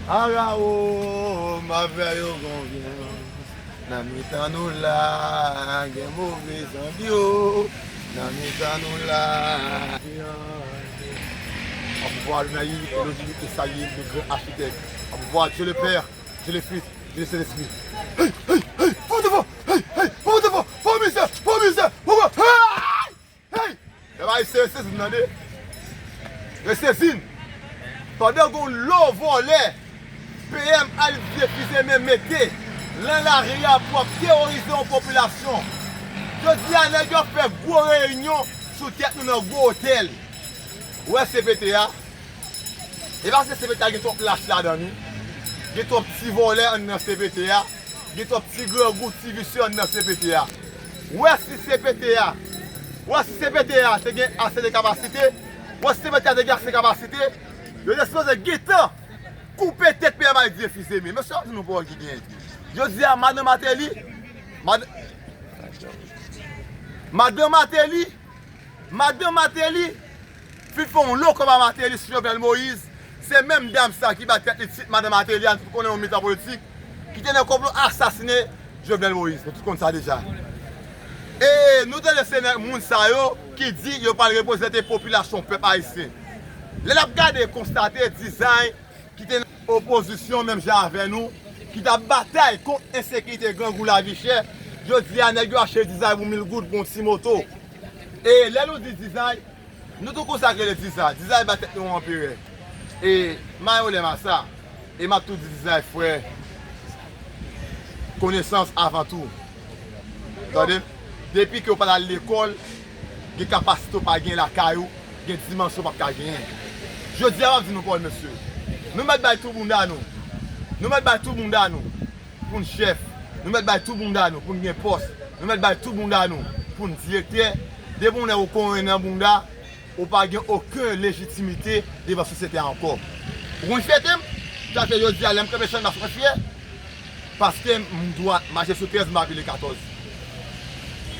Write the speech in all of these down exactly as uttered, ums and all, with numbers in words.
Arawo, m ap fè yo konfyans. Nan mitan nou la, gen move zanmi yo. Nan mitan nou la. Au pouvoir le Maï, et le Dieu, et Saïd, le grand architecte. Au pouvoir Dieu le Père, Dieu le Fils, Dieu le Saint-Esprit. Hey, hey, hey, fò devant, hey, hey, fò devant, fò mizè, fò mizè, fò, hey! Hey! Lè bay se sezin nan de. Yo sezin. Pandan gon lo vòlè, P M Alix Dieu Fils-Aimé mete nan lari a pou ap teworize yon popilasyon. Jodi a, nèg yo ap fè gwo reyinyon sou tèt nou nan gwo otèl. Ou wè C P T a? E pa se C P T a gen twòp lach ladan li. Gen twòp ti vòlè anndan C P T a. Gen twòp ti grangou, ti visye anndan C P T a. Ou wè si C P T a, ou wè si C P T a te gen ase de kapasite, ou wè si C P T a te gen ase kapasite, yo te sipoze gentan koupe tèt P M Alix Dieu Fils-Aimé. Mesye, w ap di nou pawòl ki gen. Jodi a, madan Martelly, mad-, madan Martelly, madan Martelly fin fè yon lo konba Martelly sou Jovenel Moïse. Se menm dam sa ki bay tèt li tit madan Martelly a, nou tout konnen yon militan politik ki te nan konplo asasinen Jovenel Moïse. Nou tout konn sa deja. E nou tande se nan moun sa yo ki di yo pral reprezante popilasyon pèp ayisyen. Lè n ap gade, konstate dizay ki te nan opozisyon menm jan avè nou, ki t ap batay kont ensekirite, grangou, lavi chè, jodi a nèg yo achte dizay pou mil goud pou yon ti moto. E lè nou di dizay, nou tou konn sa k rele dizay. Dizay bay tèt nou yon anperè. E mayolè masa. E m ap tou di dizay frè. Konesans avan tou. Tande? Depi ke w pa t al lekòl, gen kapasite w pa gen lakay ou, gen dimansyon w p ap ka genyen. Jodi a, m ap di nou pawòl, mesye. Nou mèt bay tou bounda nou. Nou mèt bay tou bounda nou pou n chèf. Nou mèt bay tou bounda nou pou n gen pòs. Nou mèt bay tou bounda nou pou n direktè. Depi w wè w konyen nan bounda, ou pa gen okenn lejitimite devan sosyete a ankò. Ou konn fyète m? Sa fè jodi a, lè m kanpe Channmas, mwen fyè. Paske m dwat, mache sou trèz, m pa pile katòz.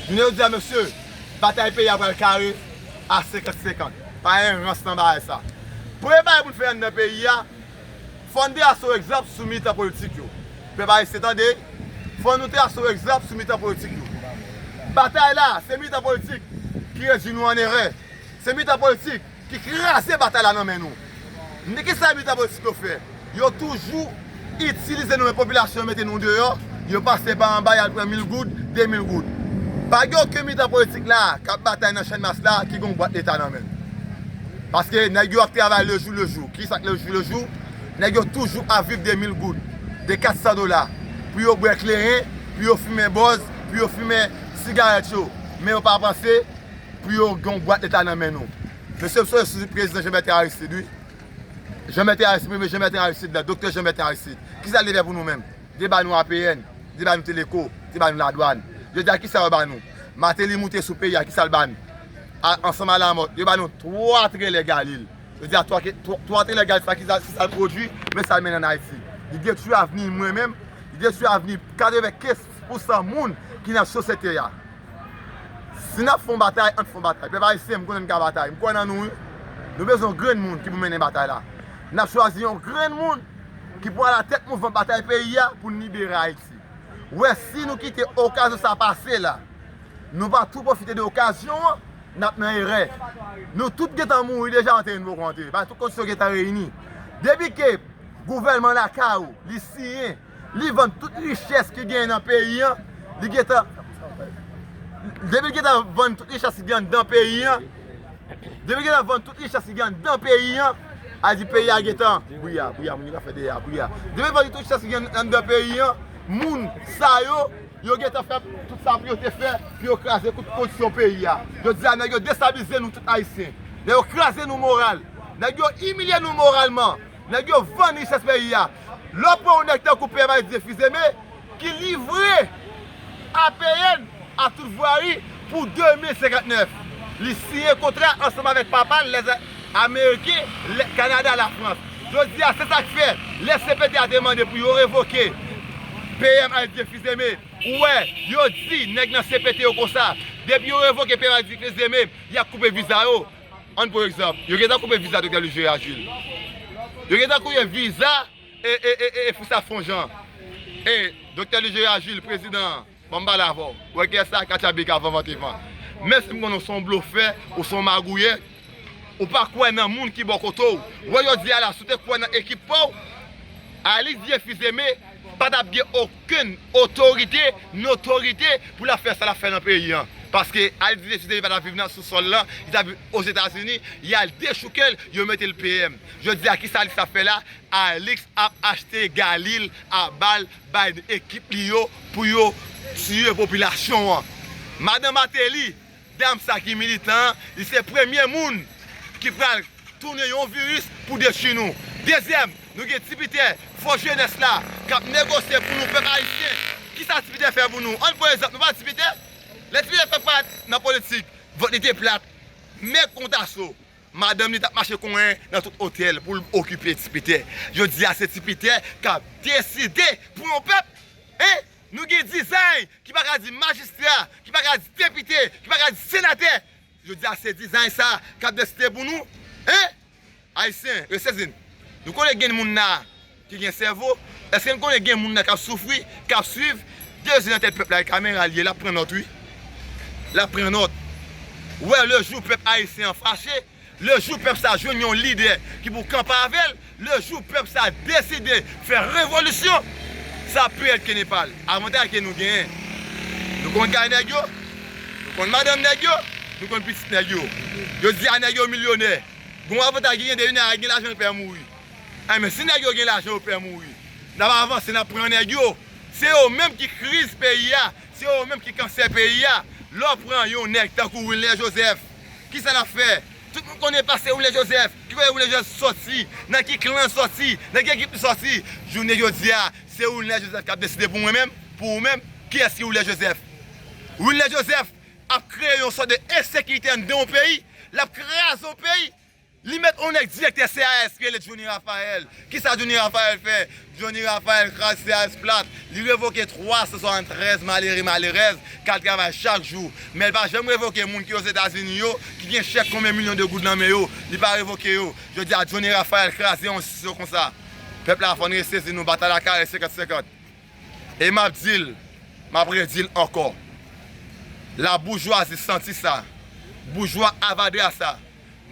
Jounen jodi a, mesye, batay peyi a pral kare a senkant senkant. Pa gen rans nan bagay sa. Premye bagay pou n fè anndan peyi a, fò n trase yon egzanp sou militan politik yo. Pèp ayisyen, tande, fò nou trase yon egzanp sou militan politik yo. Batay la, se militan politik ki redui nou an erè. Se militan politik ki kraze batay la nan men nou. Men kisa militan politik yo fè? Yo toujou itilize nou, men popilasyon mete nou deyò. Yo pase pa anba, y al pran mil goud, de mil goud. Pa gen okenn militan politik la k ap batay nan Channmas la ki gen yon bwat leta nan men l. Paske nèg yo ap travay lejou lejou. Kisa k lejou lejou? Nèg yo toujou ap viv de mil goud, de kat san dola, pou yo bwè kleren, pou yo fimen bòz, pou yo fimen sigarèt yo. Men yo pa panse pou yo gen yon bwat leta nan men nou. Mesye, m sonje sou prezidan Jean Bertrand Aristide, wi. Jean Bertrand Aristide, premye Jean Bertrand Aristide la, doktè Jean Bertrand Aristide. Kisa l te fè pou nou menm? Li te ba nou A P N, li te ba nou Teleko, li te ba nou ladwàn. Jodi a, kisa yo ba nou? Martelly moute sou peyi a, kisa l ba nou? A, ansanm a Lamothe, yo ba nou twa trelè Galil. Jodi a, twa, twa, twa trelè Galil, sa kisa, kisa l pwodui, men sa l mennen ann Ayiti. Li detwi avni mwen menm, li detwi avni katrevenkenz pousan moun ki nan sosyete a. Si n ap fè yon batay, ann fè yon batay. Pèp ayisyen, m konnen n ka batay. M kwè nan nou, wi. Nou bezwen yon grenn moun ki pou mennen batay la. N ap chwazi yon grenn moun ki pou alatèt mouvman batay peyi a pou n libere Ayiti. Wè, si nou kite okazyon sa pase la, nou pa tou pwofite de okazyon an, n ap nan erè. Nou tout gentan mouri deja antre, nou poko antre. Paske tout kondisyon gentan reyini. Depi ke gouvènman lakay ou, li siyen, li vann tout richès ki genyen nan peyi an, li gentan, depi l gentan vann tout richès ki gen anndan peyi an, depi l gentan vann tout richès ki gen anndan peyi an, a di peyi a gentan, bouya, bouya, moun yo ka fè dèyè a, bouya. Depi l vann tout richès ki gen anndan peyi an, moun sa yo, yo gentan fè tout sa pou yo te fè, pou yo kraze tout kondisyon peyi a. Jodi a, nèg yo destabilize nou tout ayisyen. Nèg yo kraze nou moral. Nèg yo imilye nou moralman. Nèg yo vann richès peyi a. Lè w pran yon nèg tankou P M Alix Dieu Fils-Aimé, ki livre A P N a tout vwari pou de mil senkantnèf. Li siyen kontra ansanm avèk papa l, lè Ameriken, lè Kanada, Lafrans. Jodi a, se sa k fè, lè C P T a te mande pou yo revoke P M Alix Dieu Fils-Aimé, ou wè, yo di nèg nan C P T yo konsa, depi yo revoke P M Alix Dieu Fils-Aimé, y ap koupe viza yo. Ann pran egzanp, yo gentan koupe viza Doktè Luxuria Jules. Yo gentan koupe viza, e, e, e, e, e, Frisa Fonjan. E, Doktè Lujeya Jil, prezidan an, ban m pale avè w. Ou wè kiyès la? Katya Bika, Van Van Te Van. Menm si m konnen w se yon blofè, ou se yon magouyè, ou pa kwè nan moun ki bò kote w. Ou wè jodi a la, si w te kwè nan ekip pa w, Alix Diefils-Aimé pa t ap gen okenn otorite, notorite pou l ap fè sa l ap fè nan peyi an. Paske Alix Diefils-Aimé pa t ap viv nan sousòl lan, li t ap viv Ozetazini, y al dechouke l, yo mete l P M. Jodi a, kisa Alix ap fè la? Alix ap achte galil a bal bay ekip li yo pou yo tiye popilasyon an. Madan Martelly, dam sa ki militan an, li se premye moun ki pral tounen yon viris pou detwi nou. Dezyèm, nou gen Ti Pitè, fò jenès la, k ap negosye pou nou, pèp ayisyen. Kisa Ti Pitè fè pou nou? Ann pran egzanp, nou pa Ti Pitè? Lè Ti Pitè fè parèt nan politik, vant li te plat, mèg kontaso. Madanm li t ap mache konyen nan tout otèl pou l okipe Ti Pitè. Jodi a, se Ti Pitè k ap deside pou yon pèp. Hein? Nou gen Dizany ki pa ka di majistra, ki pa ka di depite, ki pa ka di senatè. Jodi a, se Dizany sa k ap deside pou nou. Hein? Ayisyen, resezi n. Nou konnen gen moun la ki gen sèvo. Èske n konnen gen moun la k ap soufri, k ap swiv? De zye nan tèt pèp la, e kamera l ye, l ap pran nòt, wi. L ap pran nòt. Ou wè, le jou pèp ayisyen an fache, le jou pèp sa jwenn yon lidè ki pou kanpe avè l, le jou pèp sa deside fè revolisyon, sa ap pi rèd ke Nepal. Avantaj ke nou genyen, nou konn kay nèg yo, nou konn madanm nèg yo, nou konn pitit nèg yo. Jodi a, nèg yo milyonè. Gon avantaj ki gen de yon nèg gen lajan, l pè mouri. Enben, si nèg yo gen lajan, yo pè mouri. N ap avanse, n ap pran nèg yo. Se yo menm ki kriz peyi a. Se yo menm ki kansè peyi a. Lè w pran yon nèg tankou Wilner Joseph, kisa l ap fè? Tout moun konnen pase Wilner Joseph. Ki kote Wilner Joseph sòti? Nan ki klan l sòti? Nan ki ekip li sòti? Jounen jodi a, se Wilner Joseph k ap deside pou mwen menm, pou ou menm. Kiyès ki Wilner Joseph? Wilner Joseph ap kreye yon sòt de ensekirite anndan yon peyi. L ap kraze yon peyi. Li met yon nèg direktè C A S ki rele Johnny Raphael. Kisa Johnny Raphael fè? Johnny Raphael kraze C A S plat. Li revoke twa san swasanntrèz malere, malerèz k al travay chak jou. Men l pa janm revoke moun ki Ozetazini yo, ki gen chèk konbyen milyon de goud nan men yo. Li pa revoke yo. Jodi a, Johnny Raphael kraze yon sis yo konsa. Pèp la, fò n resezi nou, batay la kare senkant senkant. E m ap di l, m ap redi l ankò. Laboujwazi santi sa, boujwa avadra sa,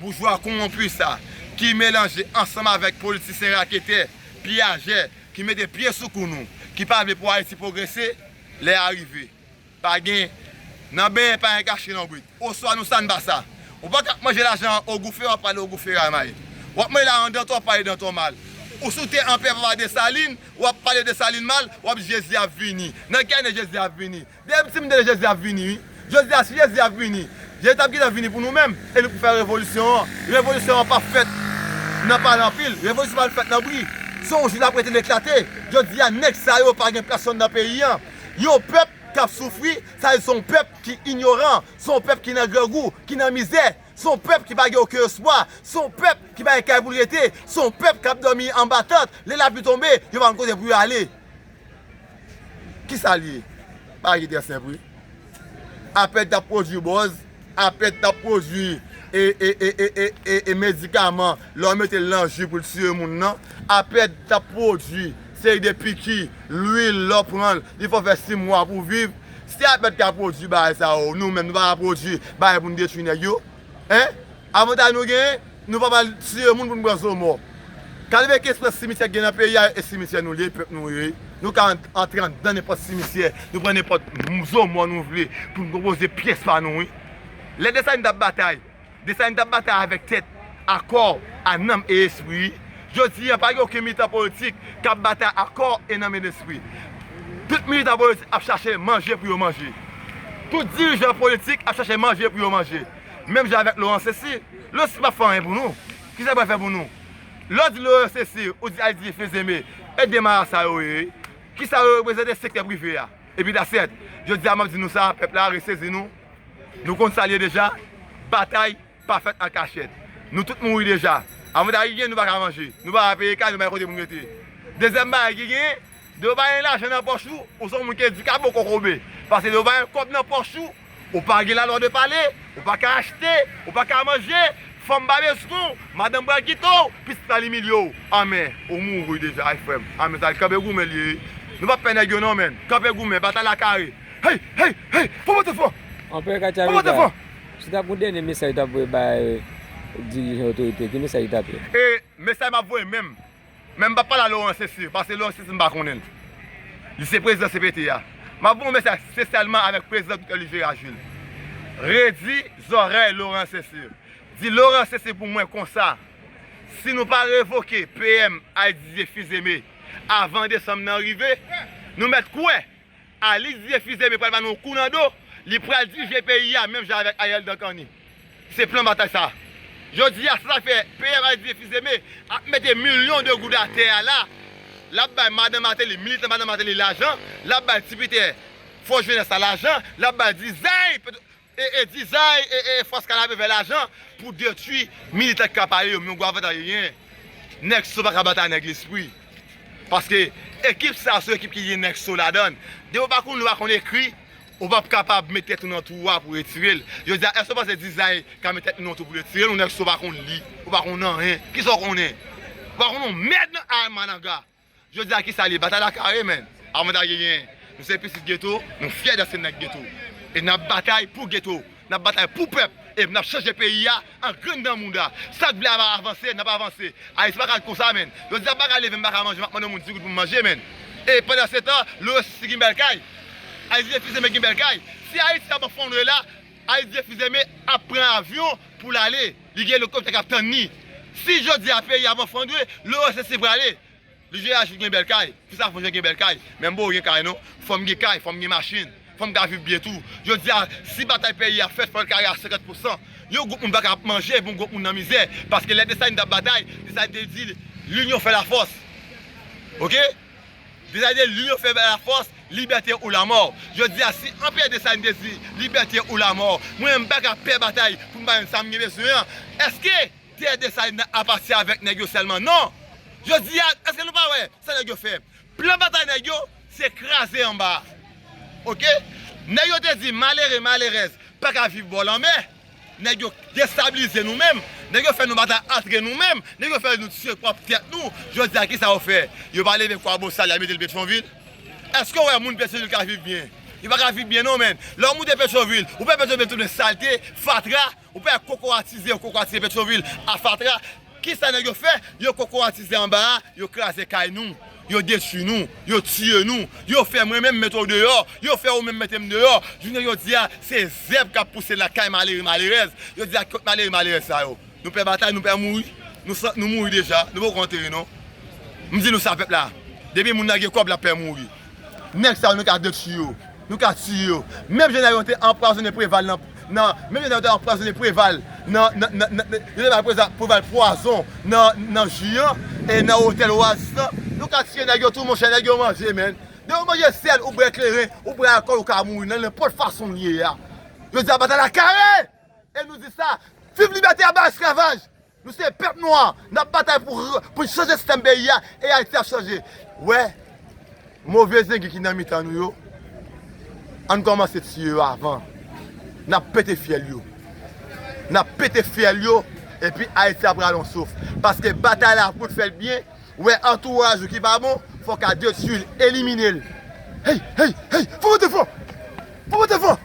boujwa kowonpi sa, ki melanje ansanm avèk politisyen raketè, piyajè, ki mete pye sou kou nou, ki pa vle pou Ayiti pwogrese, lè a rive. Pa gen, nan benyen pa gen kache lonbrit. Oswa nou sa n pa sa. Ou pa ka ap manje lajan an ogoufe, w ap pale ogoufe ramay. W ap manje lajan an dantò, w ap pale dantò mal. Ou sou tè an pè papa Desalin, w ap pale Desalin mal, w ap di Jezi ap vini. Nan ki ane Jezi ap vini? Depi ti m tande Jezi ap vini, wi. Jezi a, si Jezi ap vini, Jezi t ap gentan vini pou nou menm. E nou pou fè revolisyon an. Revolisyon an p ap fèt nan pale anpil. Revolisyon p ap fèt nan bri. Se yon jou l ap rete l eklate. Jodi a, nèg sa yo pa gen pèsonn nan peyi an. Yon pèp k ap soufri, sa vle di se yon pèp ki inyoran, se yon pèp ki nan grangou, ki nan mizè, se yon pèp ki pa gen okenn espwa, se yon pèp ki pa gen kay pou l rete, se yon pèp k ap dòmi anba tant, lè lapli tonbe, yo pa konn kote pou yo ale. Kisa l ye? Pa gen tè senp, wi. Apèd t ap pwodui bòz, apèd t ap pwodui e, e, e, e, e, e, e medikaman, lè w mete l nan ji pou l tiye moun nan. Apèd t ap pwodui seri de piki, lwil, lè w pran l, li fè w fè sis mwa pou w viv. Si apèd ka pwodui bagay sa yo, nou menm, nou pa ka pwodui bagay pou n detwi nèg yo? Hein? Avantaj nou genyen, nou pa pral tiye moun pou n pran zo mò. Katrevennkenz pou san simetyè k gen nan peyi a, e simetyè nou li ye, pèp nou ye. Nou ka ant-, antre anndan nenpòt simetyè, nou pran nenpòt zo mò nou vle pou n konpoze pyès pa nou, wi. Lè Desalin t ap batay, Desalin t ap batay avèk tèt, a kò, a nanm e espri. Jodi a, pa gen okenn militan politik k ap batay a kò e nanm e lespri. Tout militan politik ap chache manje pou yo manje. Tout dirijan politik ap chache manje pou yo manje. Menm jan avèk Laurent Cécile. Laurent Cécile p ap fè anyen pou nou. Kisa l pral fè pou nou? Lè w di Laurent Cécile, ou di Alix Diefils-Aimé, e de mara sa yo ye? Kisa yo reprezante sektè prive a? Epi that's it. Jodi a, m ap di nou sa, pèp la, resezi nou. Nou konn sa l ye deja. Batay pa fèt an kachèt. Nou tout mouri deja. Avantaj ki gen, nou pa ka manje. Nou pa ka peye kay, nou pa gen kote pou n rete. Dezyèm bagay ki gen, depi w pa gen lajan nan pòch ou, ou se yon moun ki andikape, ou kokobe. Paske depi w pa gen kòb nan pòch ou, ou pa gen lalwa de pale, ou pa ka achte, ou pa ka manje. Fanm pa bezwen w, madanm pral kite w, pitit pral imilye w. Amè, ou mouri deja, ay frè m. Amè, sa kanpe goumen li ye. Nou p ap pè nèg yo non, menn. Kanpe goumen, batay la kare. Hey, hey, hey, fò monte fò! Anperè Katya Fò monte fò! Si w t ap gen yon dènye mesaj w t ap voye bay dirijan otorite, ki mesaj ou t ap ye? E mesaj m ap voye menm, men m p ap pale a Laurent Cécile, paske Laurent Cécile m pa konnen l. Li se prezidan C P T a. M ap voye yon mesaj espesyalman avèk prezidan Doktè Luger Agil. Redi zòrèy Laurent Cécile. Di Laurent Cécile pou mwen konsa, si nou pa revoke P M Alix Didier Fils-Aimé avan desanm nan rive, nou mèt kwè Alix Didier Fils-Aimé pral ba nou yon kou nan do, li pral dirije peyi a menm jan avèk Ariel Dancanny. Se plan batay sa. Jodi a, sa fè P M Alix Didier Fils-Aimé ap mete milyon de goud atè a la, l ap bay madan Martelly, militan madan Martelly lajan, l ap bay ti pitè fò jenès la lajan, l ap bay dizay e, e dizay e, e fòs Kanapevè lajan pou detwi militan ki ka pale yo, men yon gwo avantaj yo genyen. Nèg so pa ka batay nèg lespri. Paske ekip sa a se yon ekip ki gen nèg so ladan l. Depi w pa konn li, w pa konn ekri, ou p ap kapab met tèt ou nan twou a pou retire l. Jodi a, èske w panse dizay ka met tèt li nan twou pou retire l? Yon nèg so pa konn li, ou pa konn anyen. Kisa w konnen? Ou pa konn yon mèd nan Armananga. Jodi a kisa l ye? Batay la kare, menn. Avantaj yo genyen. Nou se pitit geto, nou fyè dèske nèg geto. E n ap batay pou geto. N ap batay pou pèp. E n ap chanje peyi a an grenn nan mouda. Sa k vle ava-, avanse, n ap avanse. Ayiti pa ka konsa, menn. Jodi a m pa ka leve, m pa ka manje, m ap mande yon moun di goud pou m manje, menn. E pandan se tan, Laurent Cécile gen bèl kay. Alix Didier Fils-Aimé gen bèl kay. Si Ayiti ap efondre la, Alix Didier Fils-Aimé ap pran avyon pou l ale. Li gen elikoptè k ap tann li. Si jodi a peyi a ap efondre, Laurent Cécile prale. Luger Agil gen bèl kay. Kisa fè Jan gen bèl kay? Men m poko gen kay non. Fò m gen kay, fò m gen machin. Fò m ka viv byen tou. Jodi a, si batay peyi a fèt, fò l kare a senkant pousan. Yon gwoup moun pa ka ap manje epi yon gwoup moun nan mizè. Paske lè Desalin t ap batay, Desalin te di, l'union fait la force. Oke? Desalin te di, l'union fait la force, liberté ou la mort. Jodi a, si Anperè Desalin te di, liberté ou la mort, mwen menm m pa ka pè batay pou m ba yo sa m gen bezwen an. Èske tè Desalin nan apatyen avèk nèg yo sèlman? Non! Jodi a, èske nou pa wè sa nèg yo fè? Plan batay nèg yo, se kraze anba a. Oke? Nèg yo te di malere, malerèz pa ka viv bò lanmè. Nèg yo destabilize nou menm. Nèg yo fè nou batay antre nou menm. Nèg yo fè nou tiye pwòp tèt nou. Jodi a, kisa yo fè? Yo pa leve kwabosal, y a mete l Petyonvil. Èske w wè moun Petyonvil ka viv byen? Yo pa ka viv byen non, menn. Lè w moute Petyonvil, ou pè Petyonvil tounen salte, fatra, ou pè kokoratize, yo kokoratize Petyonvil a fatra. Kisa nèg yo fè? Yo kokoratize anba a, yo kraze kay nou, yo detwi nou, yo tiye nou, yo fè mwen menm mete w deyò, yo fè ou menm mete m deyò. Jounen jodi a, se zèb k ap pouse lakay malere malerèz. Yo di a kot malere malerèz sa yo. Nou pè batay, nou pè mouri. Nou sa, nou mouri deja, nou poko antere non. M di nou sa pèp la. Depi moun nan gen kòb, l ap pè mouri. Nèg sa yo, nou ka detwi yo. Nou ka tiye yo. Menm jan nèg yo te anpwazonnen Preval nan, nan, menm jan nèg yo te anpwazonnen Preval nan, nan, nan, nan, nan, yo te bay Preval, Preval pwazon nan, nan ji an e nan otèl Oasis lan. Nou ka tiye nèg yo tou, monchè, nèg yo manje, menn. Depi w manje sèl, ou bwè kleren, ou bwè alkòl, ou ka mouri nan nenpòt fason l ye a. Yo di a batay la kare! E nou di sa, viv libète, aba esklavaj! Nou se pèp nwa, n ap batay pou, pou chanje sistèm peyi a, e Ayiti ap chanje. Wè, move zengi ki nan mitan nou yo, ann kòmanse tiye yo avan. N ap pete fyèl yo. N ap pete fyèl yo, epi Ayiti ap rale yon souf. Paske batay la pou l fèt byen, wè antouraj ou ki pa bon, fòk a detwi l, elimine l. Hey, hey, hey, fò monte fò! Fò monte fò!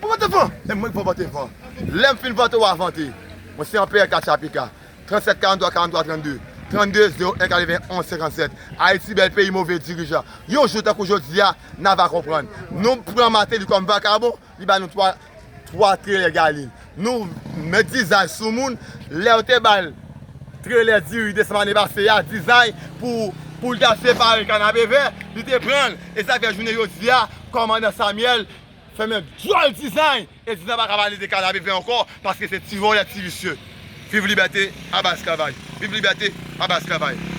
Fò monte fò! E mwen k fò monte fò. Lè m fin vante, w a vante. Mwen se Anperè Katchapika. Trannsèt karanntwa karanntwa trannde. Trannde zewo en katrevenn onz senkannsèt. Ayiti bèl peyi move dirijan. Yon jou tankou jodi a, n a va konprann. Nou pran Martelly kòm vakabon, li ba nou twa, twa trelè galin. Nou met Dizay sou moun, lè yo te ba l trelè diri desanm ane pase a, Dizay pou, pou l ta separe Kanapevè, li te pran l. E sa fè jounen jodi a, kòmandan Samuel fèmen djòl Dizay, e Dizay pa ka pale de Kanapevè ankò, paske se ti vòlè, ti visye. Viv libète, aba esklavaj. Viv libète, aba esklavaj.